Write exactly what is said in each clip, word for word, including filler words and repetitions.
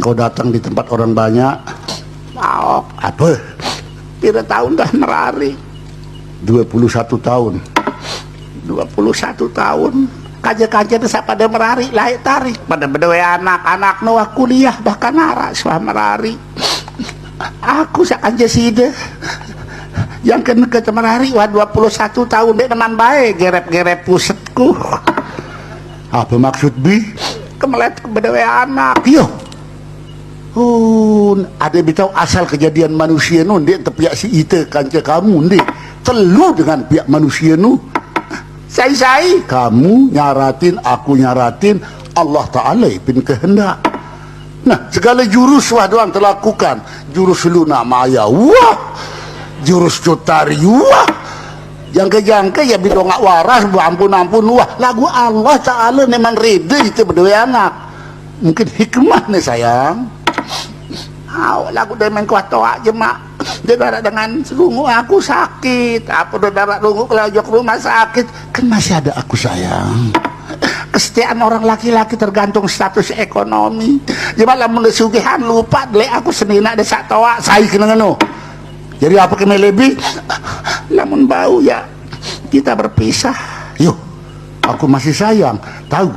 Kau datang di tempat orang banyak. Maok. Apa? Pira tahun dah merari? Dua puluh satu tahun. Dua puluh satu tahun. Kaja-kaja tu pada merari, laik tarik. Pada bedoe anak, anak nu wah kuliah, bahkan arak suah merari. Aku sak kanja sida. Yang kena ke merari, wah dua puluh satu tahun, dek neman bae, gerep-gerep pusetku. Apa maksud bi? Kemelet bedoe anak. Yo. Oh, ada bitau asal kejadian manusia nu, ndik, tepiak si ita kanca kamu, ndik. Telu dengan piak manusia nu. Sai-sai, kamu nyaratin, aku nyaratin, Allah Ta'ala pin kehendak. Nah, segala jurus wah doang terlakukan. Jurus lu nak maya, wah. Jurus cutari, wah. Jangka-jangka ya bidongak waras, ampun-ampun, wah. Lagu Allah Ta'ala memang reda itu berdua anak. Mungkin hikmah nih, sayang. Au, lagu demen kuat toa aja, Mak. Dia darah dengan serungu aku sakit. Apa dia darah rungu kalau jok rumah sakit? Kan masih ada aku, sayang. Kesetiaan orang laki-laki tergantung status ekonomi. Cuma lamun sugihan lupa, dek aku senina desa toa, sai kena ngeno. Jadi apa kena lebih? Lamun bau ya, kita berpisah. Yo, aku masih sayang, tahu.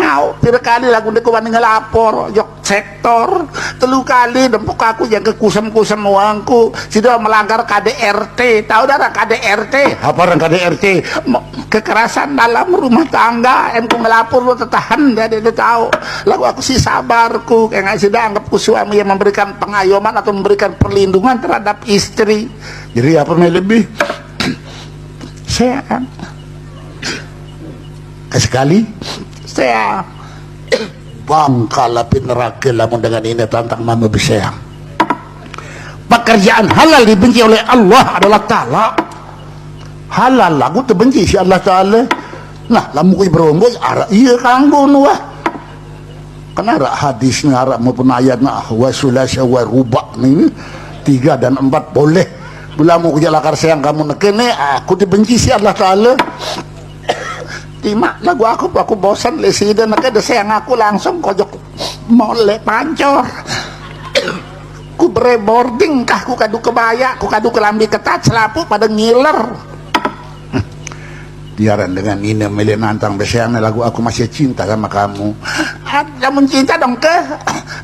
Au, pira kali lagu ndeku wani ngelapor, jok sektor. Telu kali dempuk aku yang kekusem-kusem uangku. Sida melanggar K D R T. Tahu dah orang K D R T? Apa orang K D R T? Mo-, kekerasan dalam rumah tangga. Em ku ngelapor lu tetahan, jadi dia tahu. Lagu aku sih sabarku. Kayak nggak sida anggapku suami yang memberikan pengayoman atau memberikan perlindungan terhadap istri. Jadi apa mai lebih? Saya sekali, saya bangkal api neraka lamun dengan ini tantang mama beseang. Pekerjaan halal dibenci oleh Allah adalah talak. Halal lagu terbenci si Allah Ta'ala. Nah, lamun kui beromboi, arah iya kanggo nuah. Kan arah hadisnya, arah maupun ayatnya, ah, wa sulasa wa ruba ni, tiga dan empat boleh. Bila mau kerja lakar sayang kamu neke ni, aku dibenci si Allah Ta'ala. Tima lagu aku, aku bosan le sida neke de sayang aku langsung kojok mau le pancor. Ku bere boarding kah, ku kadu kebaya, ku kadu kelambi ketat, selapu pada ngiler. Diaran dengan ini milih nantang beseang lagu aku masih cinta sama kamu. Ah, kamu cinta dong ke?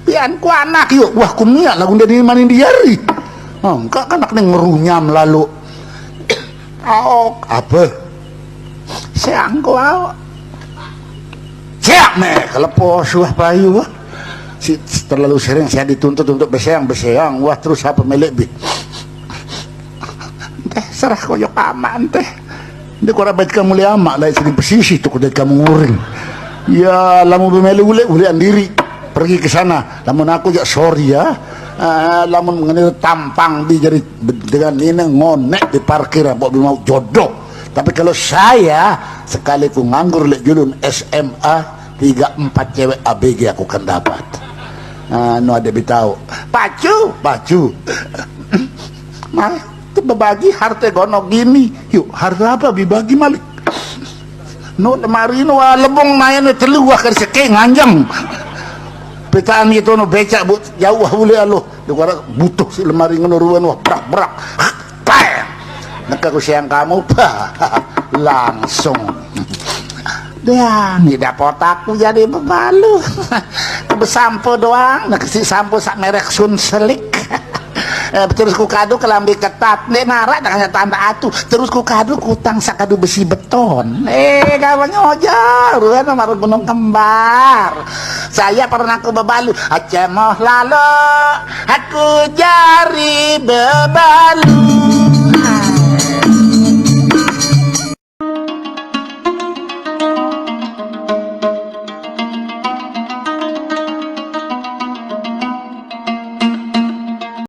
Pian ku anak yuk, wah ku niat lagu dari mana diari. Oh, engkak kanak ni ngerunyam lalu. Aok. Apa? Seang ku aok. Seang meh, kelepos wah payu wah. Si, terlalu sering saya dituntut untuk beseang, beseang. Wah, terus apa melek bi? Teh, serah koyok aman teh. Dia kurang baik kamu le amak, lain sini pesisi tu kudai kamu nguring. Ya, lamun bemelu ule, ule andiri. Pergi ke sana. Lamun aku jak sorry ya. Ah, lamun mengenai tampang di jari dengan ini ngonek di parkir, mbok mau jodoh. Tapi kalau saya sekali ku nganggur lek julun S M A, tiga empat cewek A B G aku kan dapat. Ah, nu ada bitau. Pacu, pacu. Mah, tu bebagi harta gono gini. Yuk, harta apa bibagi malik? No lemari no, ah, lebong naya no telu wah kan seke nganjang. Petaan gitu no becak bu jauh wah ule aloh. Di kuara butuh si lemari ngono ruan wah brak-brak. Pah. Neka ku siang kamu, pah. Langsung. Dah, ni dapot aku jadi bebalu. Besampo doang, nak si sampo sak merek Sunselik. Eh, terus ku kadu kelambi ketat, nek narak dengan tanda atu. Terus ku kadu kutang sak kadu besi beton. Eh, kawannya oja, ruan sama gunung kembar. Saya pernah ku bebalu, acemoh lalo, aku jari bebalu.